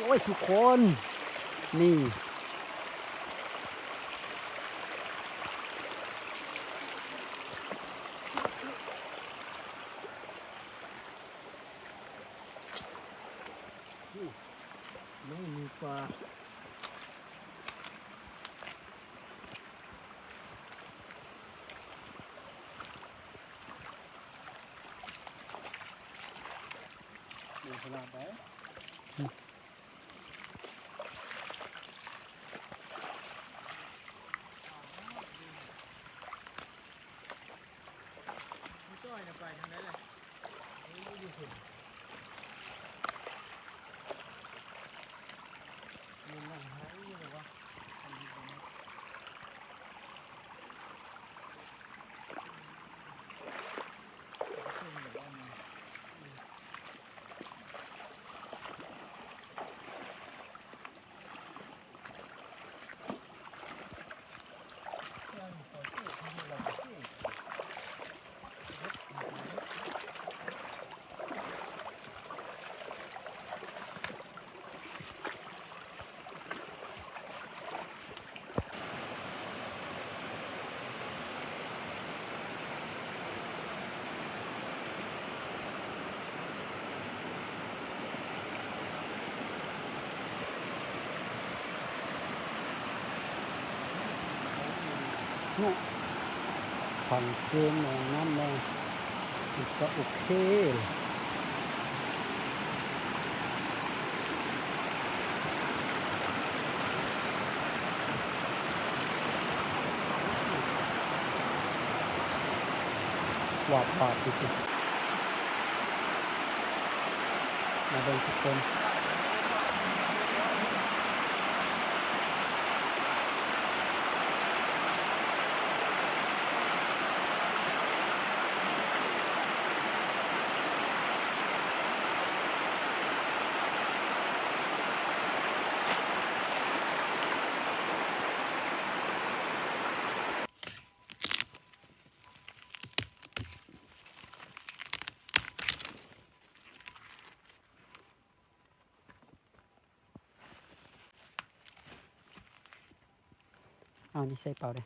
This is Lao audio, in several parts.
ໂອ້ຍ ທຸກຄົນ ນີ້ ນີ້ມີປາ. ເປັນຂະໜາດໃດ? ເນາະ ຟັງເພງແດ່ ງາມແດ່ ມັນກະໂອເຄ. ວາບວາບຢູ່ຕິ ມາເບິ່ງທຸກຄົນ. ເອົານີ້ໃສ່ເປົາເດີ້.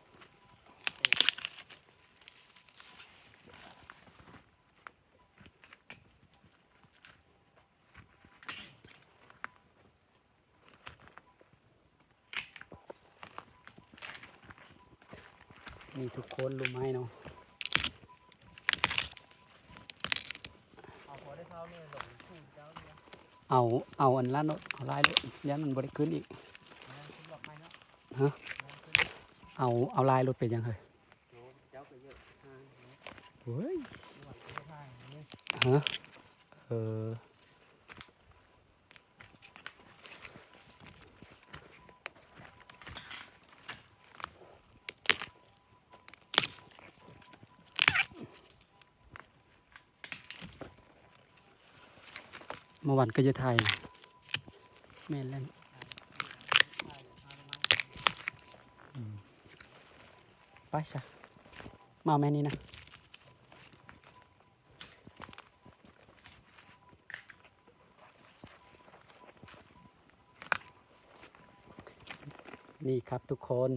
ນີ້ທຸກຄົນ ລູກໄມ້ເນາະ ເອົາ ເອົາອັນນັ້ນໂລດ ເອົາຫຼາຍໂລດ ຢ້ານມັນບໍ່ໄດ້ຂຶ້ນອີກ. ຮະ ເອົາ ເອົາຫຼາຍໂລດ ເປັນຫຍັງເຮີ້ຍ? ໂອ້ຍ ຮະ ເອີ. ເມື່ອວານກໍຈະຖ່າຍ ແມ່ນແລ້ວ ອືມ ໄປຊະ ມາແມ່ນນີ້ນະ. ນີ້ຄັບທຸກຄົນ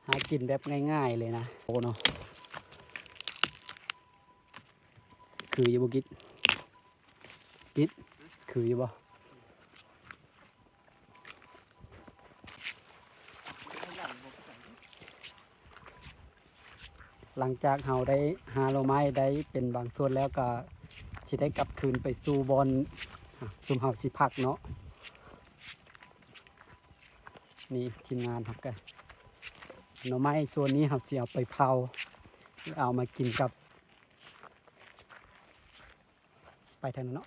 ຫາກິນແບບງ່າຍໆເລີຍນະ ໂອ້ເນາະ ຄືຢູ່ບໍ່ກິດ? ກິດ ຄືຢູ່ບໍ່? ຫຼັງຈາກເຮົາໄດ້ຫາໜໍ່ໄມ້ໄດ້ເປັນບາງສ່ວນແລ້ວ ກໍຊິໄດ້ກັບຄືນໄປສູ່ບ່ອນ ອາ ຊຸມເຮົາຊິພັກເນາະ. ນີ້ທີມງານເຮົາກະ ໜໍ່ໄມ້ສ່ວນນີ້ເຮົາຊິເອົາໄປເຜົາ ເອົາມາກິນກັບ ໄປທາງນັ້ນເນາະ